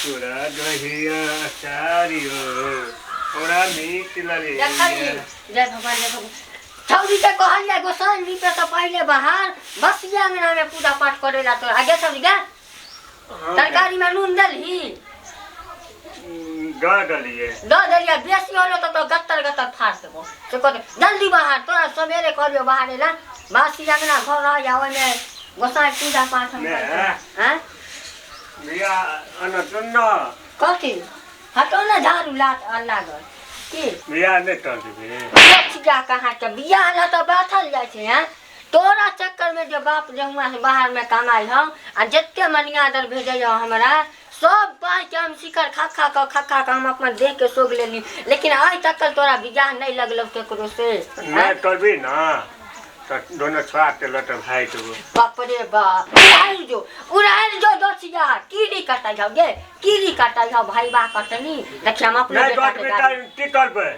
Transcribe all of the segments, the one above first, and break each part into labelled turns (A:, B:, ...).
A: तोरा दहिया अचारियो ओरा नीक
B: देखली
A: लगैया।
B: जय भगवान, जय भगवान। छौरी के कहलियै गोसाई लीपे से पहिले बाहर बसिया अंगना में पूजा पाठ करेला तो आगे सब गे। तरकारी में नून देलही?
A: दऽ देलियै।
B: दऽ देलियै। बेसी होलो तो गत्तर गत्तर फाड़ देबो से कह दे। जल्दी बाहर, तोरा सवेरे कहलियो बाहर एला। बासी अंगना घर रह जा, ओहिमे गोसाई पूजा पाठ हम
A: ने।
B: करै। आँय?
A: बिया अनतुन न।
B: कथी हटो ने, झाड़ू लात लागल की?
A: बिया नहि कर देबे।
B: लछिया कहाँ के बियाह ला तऽ बैठल जाइ छै। हैं, तोरा चक्कर में जे बाप जे हुआं से बाहर में कमाई हौ आ जते मनियादर भेजै हौ हमरा, सब पाइ के हम शिखर खा खा कऽ, खा खा कऽ हम अपन देह के सोग लेली, लेकिन आइ तक तोरा बियाह नहि लगलौ केकरो से।
A: नहि करबी न तऽ दोनो छोड़ा के लऽ तऽ भागि जेबो।
B: बाप रे बाप, उड़ाइल जो, उड़ाइल जो। दोसिया कीड़ी कटाइ हौ गे, कीड़ी कटाइ हौ। भाईबा कटनी देखिए हम अपने
A: नहि
B: बेटा के
A: कटबी
B: गाड़ी
A: तऽ की करबै?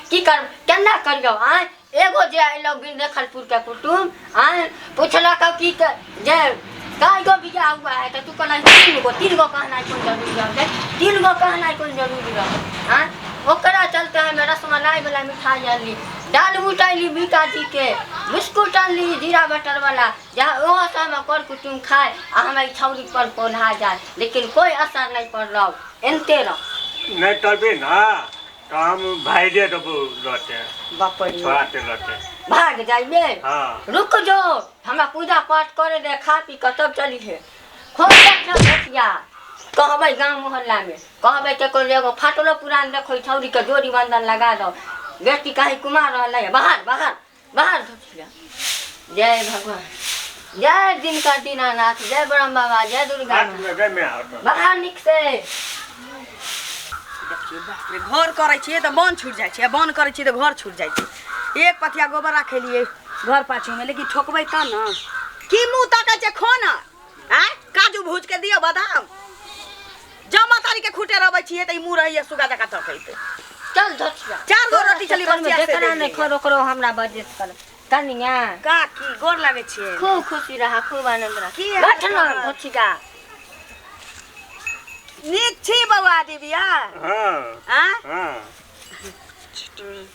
B: की कर, केना करियौ? आँय, एगो जे अयलौ बिन देखलपुर के कुटुम, आँय, पुछलक की के जे काय गो बियाह हुआ है, तऽ तू कहला तीन गो। तीन गो कहनाइ कोन जरूरी रहतै? तीन गो कहनाइ कोन जरूरी रहतै? आँय, ओकरा चलते हमे रसमलाई वाला मिठाई आनली, दाल बूट आनली, बीकाजी के बिस्कुट आनली, जीरा बटर वाला, जहाँ ओहो से हम कर कुटुम खाए आ हम ई छौरी पर पोल्हा जाए, लेकिन कोई असर नहीं पड़ल, एनते रह।
A: नहि करबी न तऽ हम भागिए देबो लऽके।
B: बाप रे।
A: छोड़ा के लऽके।
B: भाग जाइबे?
A: हाँ।
B: रुक जो, हमरा पूजा पाठ करे दे, खा पी कऽ तब चली हे। खोल देखिया, कहबै गाँव मोहल्ला में कहबै केकरो एगो फाटलो पुरान देखो, छौरी के जोड़ी बंधन लगा दो, बेटी कहीं कुमार रहलै है। बाहर, बाहर, बाहर धोतिया। जय भगवान, जय दिनकर दीनानाथ, जय ब्रह्म बाबा, जय दुर्गा
A: हाथ
B: माँ।
A: में गए में हाथ।
B: बाहर निक से।
C: देखियौ, बाप रे, घर करै छियै तऽ बन छूटि जाइ छै आ बन करै छियै तऽ घर छूटि जाइ छै। एक पथिया गोबर राखेलियै घर पाछूमे, लेकिन ठोकबै तऽ ने। की मुँह तकै छै? खो ने। आँय, काजू भूज के दियौ, बादाम जमा तारी के खूटे रहबै छियै तऽ ई मुँह रहैया सुगा जकाँ तकैत।
B: चल धोतिया।
C: चार गो रोटी छली
B: चक्कर में
C: बसिया से
B: जेकरा
C: देलियै।
B: नहि खर ओकरो हमरा बजेत कर कनिया।
C: काकी, गोर लागै छियै।
B: खूब खुशी रहा, खूब आनंद रहा।
C: की हाल
B: बैठ न
C: खबर?
B: धोतिया।
C: नीक छी बौआ दिव्या?
A: हाँ।
C: आँय?
A: हाँ।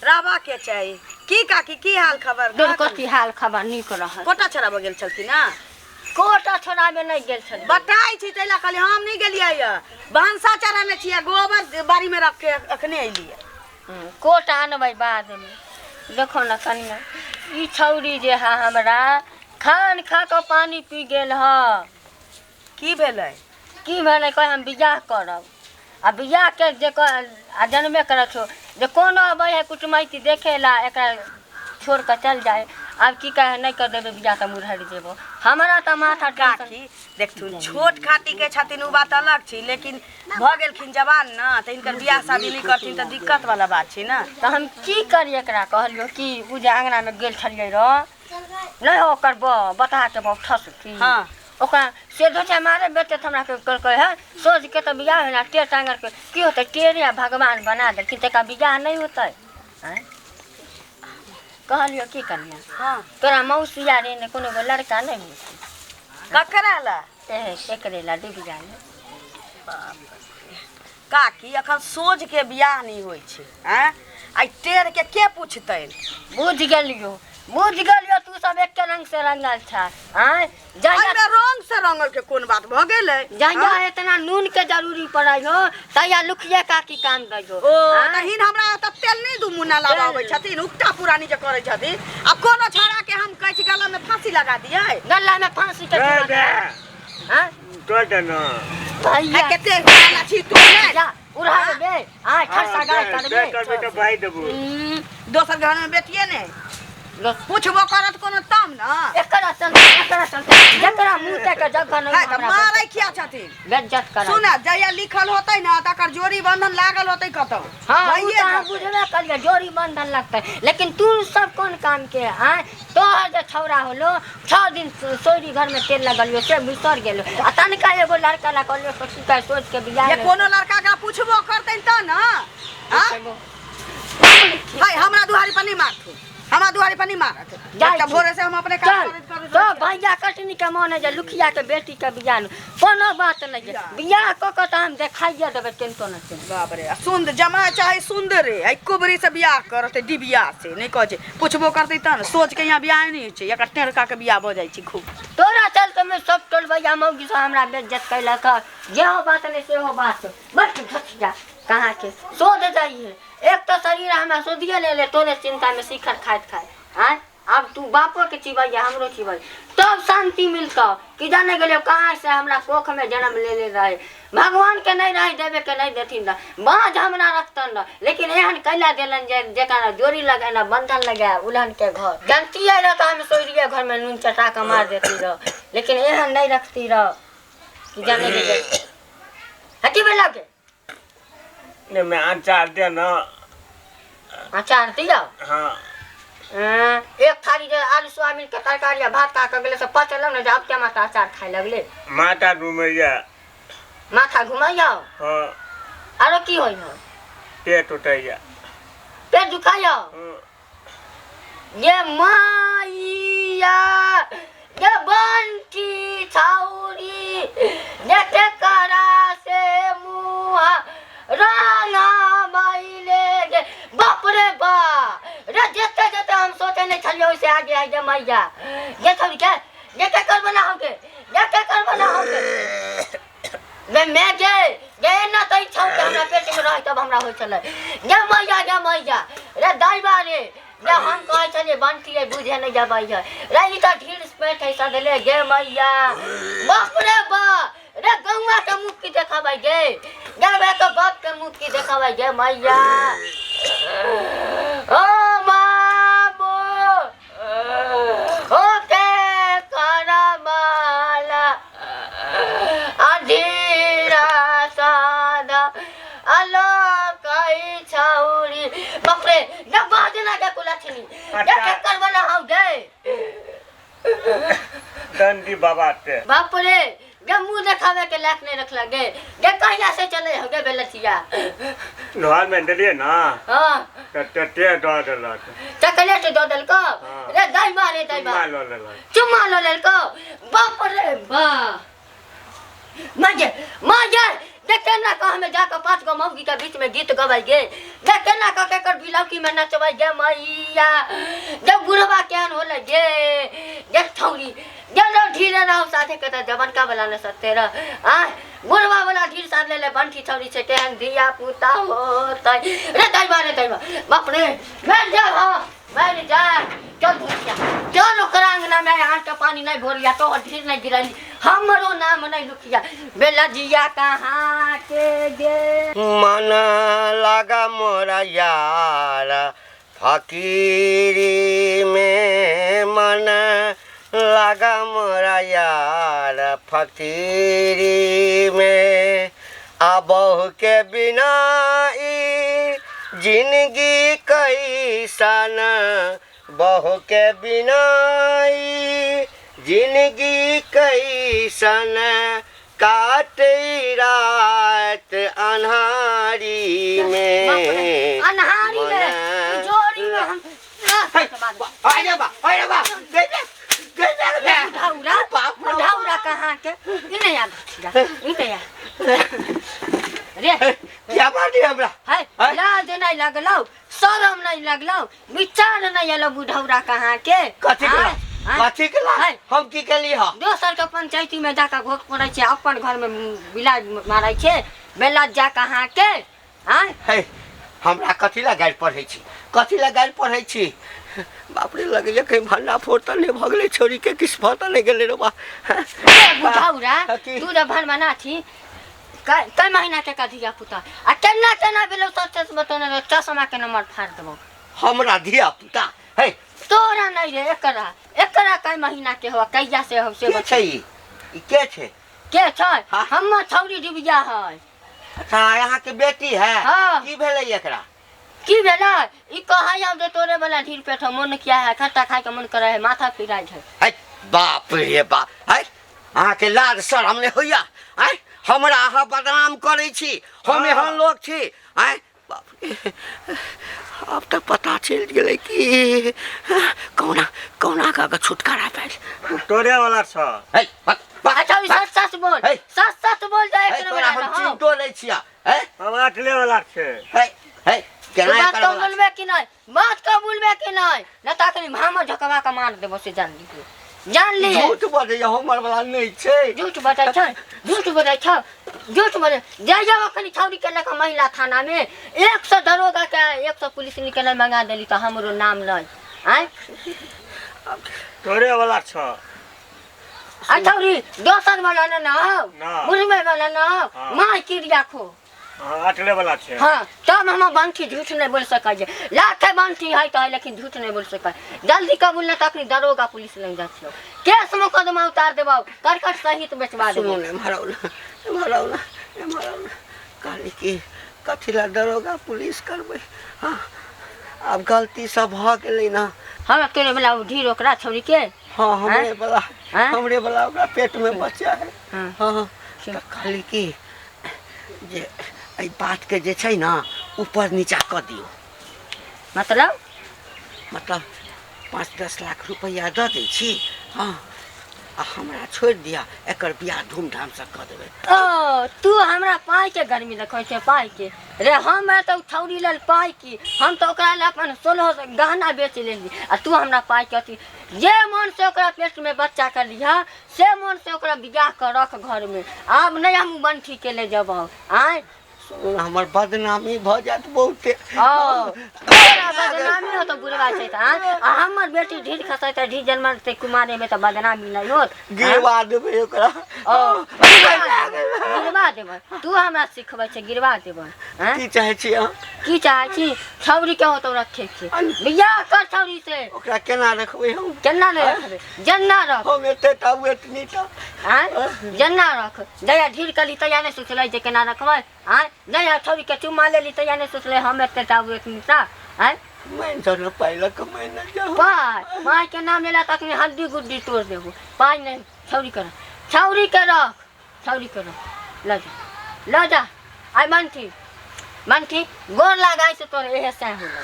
C: रहबा के चाही। की काकी, की हाल खबर?
B: दूर, कथी हाल खबर नीक रहल।
C: कोटा छोड़ाबऽ गेल छलखिन ना?
B: कोटा छोड़ाबे नहि गेल छलियै।
C: बताइ छी ताहि लए कहली, हम नहि गेलियै यऽ, भनसा चढ़ेने छियै, गोबर बाड़ी मे रख के अखने अयलियै।
B: कोटा अनबै बादमे। देखो न कनिया, ई छौरी जे है हमरा खान खा कऽ पानी पी गेल ह।
C: की भेलै?
B: की भेलै, कह हम बियाह करब आ बियाह के जे कह आ जनबे करै छौ जे कोनो अबै है कुटुमैती देखे ला, एकरा छोड़ कऽ चल जाए। आब की कहे, नहि कर देबै बियाह तऽ मुरहरि जेबो। हमरा तऽ माथा टेंशन।
C: काकी देखथुन, छोट खाटी के छथिन ओ बात अलग छै, लेकिन भऽ गेलखिन जवान न, तऽ हिनकर बियाह शादी नहि करथिन तऽ दिक्कत वाला बात छै ने।
B: तऽ हम की करी? एकरा कहलियो कि ओ जे अङ्गनामे गेल छलियै रह, नहि हो ओकर ब बताह के बौ ठसकी। ओकरा से धोचा मारे बेटे तऽ हमरा कहलकै है सोच के तऽ बियाह होना, टेढ़ टाँगर के की होतै? टेढ़े आ भगवान बना देलखिन तऽ एकरा बियाह नहि होतै? आँय, कहलियो की करिया। तोरा मौसी आर एने कोनो गो लड़का नहि होइ छै?
C: ककरा ला?
B: एकरे ला, डिबिया ला।
C: काकी, अखन सोझ के बियाह नहि होइ छै। आँय, आइ टेढ़ के के पूछतै?
B: बुझ गेलियो, बुझ गेलियो, तू सब एके रंग से रंगल छ। आँय, जहिया
C: एहिमे रंग से रंगल के कोन बात भऽ गेलै?
B: जहिया इतना नून के जरूरी पड़ै हो तहिया लुखिया काकी काम दै हो।
C: ओ।
B: आँय?
C: तहिन हमरा ओतऽ तेल नहि दू मुन्ना लाबऽ अबै छथिन, उकटा पुरानी जे करै छथिन। आ कोनो छौड़ा के हम कहै छी गला में फांसी लगा दियै?
B: गला में फांसी के
A: दे
B: जुआ
A: दे।
B: आँय?
A: तोड़ दे न।
B: भैया।
C: आ कते गाला छी तू ने।
B: जा उड़ा दे। आँय, खर्चा गाय
A: दे
B: करबे।
A: करबे तऽ भागि देबो।
C: दोसर घर में बेटिए ने पूछबो करत कोनो तब न।
B: एकरा चलते, एकरा चलते जकरा मुँह तक जगह नहीं।
C: है तऽ मारै किया छथिन?
B: बेज्जत करा।
C: सुन, जहिया लिखल होतै ने तकर जोड़ी बंधन लागल होतै कतौ।
B: हाँ, उ
C: भइए
B: तऽ हम
C: जेतै।
B: बुझबे करिए जोड़ी बंधन लगतै, लेकिन तू सब कोन काम के? आँय, तोहर जे छौड़ा होलो, 6 दिन सोरी घर में तेल लगलियो से बिसर गेलो आ तनिका एगो लड़का ला कहलियो तो की कहे, सोच के बियाह
C: जे
B: नहि
C: कोनो लड़का के पूछबो करतै तऽ न। हाँ?
B: करबो।
C: हाय, हमरा दुआरी पर नहीं मारथुन। हमरा दुआरे पर नहीं मारत।
B: जाइ
C: एकटा
B: छी।
C: भोरे से हम अपने काम
B: चल
C: करैत करैत
B: तो
C: रहै छियै।
B: भैया कटनी के मन है जे लुखिया के बेटी के बियाह न कोनो बात नहीं है। बियाह कऽ के तऽ हम देखाइए देबै केनको न केनको।
C: बाप रे, आ सुंदर जमा चाहे सुंदर रे, आ कुबरी से बियाह करतै डिबिया से नहीं कहै छै, पुछबो करतै तहन सोच के यहाँ बियाह नहीं होइ छै, एकर टेरका के बियाह भऽ जाइ छै खूब।
B: तोरा चलते में सब टोलबैया मौगी सब हमरा बेइज्जत कैलक, जेहो बात नहीं सेहो बात। बस घसिया कहाँ के शोध जाइए, एक तो शरीर हमरा शोधिए ले ले तोरे चिंता में शिखर खाइत खाइत। आँय अब तू बापो के चिबैया हमरो चिबै तब शांति मिलतौ। कि जाने गेलियो कहाँ से हमरा कोख में जन्म ले ले रहे, भगवान के नहीं रहे देवे के नहीं देथिन रह, बाँझ हमरा रखतन रह, लेकिन एहन कैला देलन जे जेकरा जोड़ी लगे ना बंधन लगे उलहन के घर जानती है रह तो हम सोइरिए घर में नून चटा के मार देती रह, लेकिन एहन नहीं रखती रह कि जाने गेलियो। हटी बेला के
A: नहीं, मैं अचार दे ना।
B: अचार दियो?
A: हाँ।
B: एक थाली जे आलू सोयाबीन के तरकारी आ भात खा के गेलै से पचल ने, अब के माता अचार खाए लगले।
A: माथा घुमैया।
B: माथा घुमैया?
A: हाँ।
B: आरो की होई हो?
A: पेट उठैया।
B: पेट दुखाइया?
A: हाँ।
B: ये माइया ये बंटी छाउरी ये केकरा से मुहा राना माइले गे। बाप रे बा रे, जेते जेते हम सोचे नहीं छलियै ओइसे आगे आगे मैया। ये छौरी के ये केकर बना होगे, ये केकर बना होगे। गे मैं गे गे ना तई छौ के हमरा पेट में रह तब हमरा होय छलै। ये मैया ये मैया रे दाइबा रे, ये हम कहै छलियै बंटी रे बुझे नहीं जाबै है रे, ई त ढीर पेट है सदले गे मैया। बाप रे बा रे, गौवा के मुख की देखाबै गे, गे के बाप के मुख की देखाबै गे मैया। ओ बाबू ओ के करमाला अधीरा सादा अलो कई छौरी। बाप रे ये बाजना के कुलछनी ये केकर बना हौ गे?
A: दंडी बाबा के।
B: बाप रे गे मुंह देखावे के लायक नहीं रखला गे, गे कहिया से चले हो गे बेलथिया?
A: घर में देलिए ना।
B: हाँ।
A: त ते दऽ देलक।
B: चॉकलेट दऽ देलको?
A: हाँ।
B: रे दाइबा रे दाइबा।
A: चुम्मा लऽ लेलक।
B: चुम्मा लऽ लेलको? बाप रे बा मजे मजे देखे ना कह हमें जाकर 5 गो मौगी के बीच में गीत गबै गे, देखे ना कह के बिलौकी में नचबै गे मैया। जब बुढ़वा केहन होलै गे, गे छौरी जब ढीरे रहो साथे के त जबनका वाला ने सत्ते रह। आ बुढ़वा वाला ढीर साथ ले ले बंठी छौरी छै केहन धिया पुता होतै रे दैबा रे दैबा। बाप रे मर जा हो मर जा, चल भूतिया चल ओकरा अंगना में आँख के पानी नहीं भोरिया तो ढीर नहीं गिरली, हमरो नाम नहीं लुकिया बेलजिया कहाँ के गे।
D: मन लगा मोरा यार फकीरी में, मन लगा मोरा यार फकीरी में, आ बहू के बिना ई जिंदगी कैसन, बहू के बिना ई जिंदगी कैसन, काटे रात अन्हारी में।
B: अन्हारी में जोड़ी में हम
D: अरे बा अरे बा
B: बुढ़ाउरा बुढ़ाउरा कहाँ के इने आ इने आ रे
D: क्या बात है हमरा
B: है लाज नहीं लगलौ, शरम नहीं लगलौ, विचार नहीं एलौ बुढ़ौरा कहाँ के।
D: कथी के कथी के हम की केली ह?
B: दोसर के पंचायती में जाकर घोट पड़ै छै, अपन घर में बिला मारै छै बेलज्जा कहाँ के। आँय
D: है हमरा कथी ला गारि पढ़ै छी, कथी ला गारि पढ़ै छी? बाप रे लगैया कहीं भंडा फोड़ त नहीं भऽ गेलै छोरी के, किछु भऽ त नहीं गेलै रे बा।
B: बुढ़ौरा तू जब भनमना छी कै महीना के का धिया पुता आ केना केना भेलौ सच बतौने चश्मा के नंबर फाड़ देबौ।
D: हमरा धिया पुता है
B: तोरा नहीं रे, एकरा एकरा कै महीना के हो कहिया से हो से
D: के छै ई? ई के छै?
B: के छै? हमर छौरी डिबिया है।
D: अच्छा यहाँ के बेटी है?
B: हाँ।
D: की भेलै एकरा?
B: की भेलै ई कहै हम जे तोरे वाला ढीर पेट मन किया है, खट्टा खाय के मन करे है, माथा फिराइ है।
D: है बाप रे बाप, है अहाँ के लाज शरम नहीं होइया? आँय हमरा अहाँ बदनाम करै छी, हम एहन लोक छी? आँय बाप रे, आब तऽ पता चलि गेलै कि कहुना कहुना कऽ कऽ छुटकारा पायल।
A: तोरे वाला छ।
D: है, बक, बक,
B: अच्छा ई
D: बक।
B: सच सच बोल।
D: हे।
B: सच सच बोल जाए।
D: है,
B: एक
D: तोरा
B: नंबर
D: हम
B: हम
D: चिन्हतो नहि छियऽ। है,
A: हम आठले वाला छै।
D: है, है, केना
B: बात
D: एकर वाला
B: कबूलबे कि नहीं? बात कबूलबे कि नहीं? न ताकनी भामा झकवा के मार देबो से जान लीजिए, जान लिए।
D: झूठ बजैया, हमर वाला नहि छै।
B: झूठ बजै छै, झूठ बजै छै, झूठ बजै। जाय जाओ अखनी छौड़ी के लऽ कऽ महिला थाना में 100 दरोगा के 100 पुलिस निकल मंगा देली तऽ हमरो नाम नहीं आँय।
A: तोरे वाला छ।
B: आ छौड़ी दोसर वाला न ना हौ।
A: ना।
B: बुझबै वाला न हौ।
A: हाँ।
B: माय क्रिया खो।
A: हाँ, आठले वाला छै।
B: हाँ, तब हम बंठी झूठ नहीं बोल सकै छै। लाथे बंठी है तऽ है, लेकिन झूठ नहीं बोल सकै। जल्दी कबूल न तखनी दरोगा पुलिस लग जाइ छियौ, केस मुकदमा उतार देबौ, करकट सहित बेचवा
D: सुनू
B: देबौ।
D: ने, एम्हर आउ ने, एम्हर आउ ने, एम्हर आउ ने। कहली कि कथी लए दरोगा पुलिस करबै? हँ, आब गलती सब भऽ गेलै ने।
B: हमरा तोरे वाला ओ ढीर ओकरा छौड़ी के।
D: हाँ, हमरे वाला।
B: आँय?
D: हमरे वाला ओकरा पेट में बच्चा है।
B: हाँ।
D: हाँ, तऽ कहली कि जे एहि बातके जे छै ने ऊपर नीचा कऽ दियौ।
B: मतलब?
D: मतलब 5-10 लाख रुपैआ दऽ दै छी, हँ, आ हमरा छोड़ि दिअ, एकर बियाह धूमधामसँ कऽ देबै।
B: ओ तू हमरा पाइ के गर्मी देखै छै? पाइ के रे हम तऽ छौड़ी लेल पाइ की, हम तऽ ओकरा लेल अपन 16 गहना बेच लेली आ तू हमरा पाइ के अथी। जे मन से ओकरा पेट में बच्चा के लिह, से मन से ओकरा बियाह कर रख घर में। आब नहीं हम बंठी के ले जबौ। आँय?
D: सुनू ने, हमर बदनामी भऽ जायत बहुते।
B: ओ तोरा बदनामी होतो बुढ़वा छै तऽ? आँय? आ हमर बेटी ढीर खसै तऽ ढीर जन्मतै कुमारे में तऽ बदनामी नहीं होत?
D: गिरवा देबै ओकरा।
B: ओ गिरवा देबै? तू हमरा सिखबै छै गिरवा देबै? आँय?
D: की चाहै छी अहाँ?
B: की चाहै छी? छौरी के होतो रखे के, बियाह कर छौरी से।
D: ओकरा केना रखबै हम?
B: केना नहि रखबै? जन्ना रख।
D: हम एते टा ओ एतनी टा।
B: आँय, जन्ना रख। जहिया ढीर कली तहिया नहि सोचलै जे केना रखबै? आँय, जहिया छौरी के चुम्मा लेली तहिया नहि सोचलै हम एते टा ओ एतनी टा? आँय?
D: मानि जाउ ने, पाइ लऽ कऽ मानि जाउ।
B: पाइ, पाइ के नाम लेला तखनी हड्डी गुड्डी तोड़ देबो। पाइ नहि, छौरी के रख, छौरी के रख, छौरी के रख। लऽ जा, लऽ जा। आइ मंठी, मंठी गोर लगाइ से तोरा एहे सैह होलो,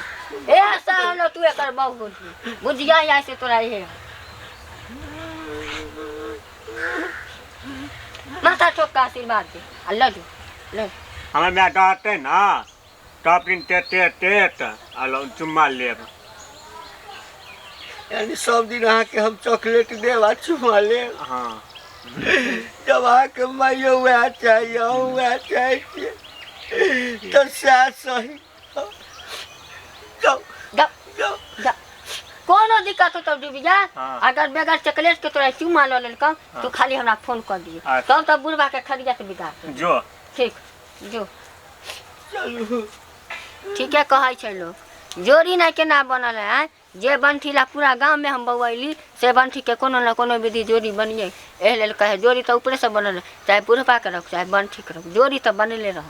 B: एहे सैह होलो। तू एकर बहु होली, बुझिया आइ से तोरा एहे। माथा ठोक के आशीर्वाद दे आ लऽ जो, लऽ जो।
A: हमर माय डरतै ने तब दिन टेटे टेट आ चुम्मा लेब।
D: यानी सब दिन अहाँके हम चॉकलेट देब आ चुमा लेब?
A: हाँ।
D: जब अहाँके माइयो वएह चाही, अहूँ वएह चाहै छियै तऽ सएह सही। जाउ।
B: जा।
D: जाउ।
B: जा, कोनो दिक्कत होतौ डिबिया,
A: हाँ।
B: अगर बगैर चॉकलेट के तोरा चुमा लऽ लेलकौ, तू खाली हमरा फोन कर दिए।
A: अच्छा।
B: तब तब बुढ़बा के खरिया के बिगाड़ दे।
A: जो।
B: ठीक, जो।
D: चलू।
B: ठीके कहै छै लोक, जोड़ी नहि केना बनल है? आँय, जे बंठी ला पूरा गाँवमे हम बौअली से बंठी के कोनो ने कोनो विधि जोड़ी बनिए। एहि लेल कहै जोड़ी तऽ ऊपरेसँ बनल है, चाहे बुढ़बा के रख चाहे बंठी के रख, जोड़ी तऽ बनले रह।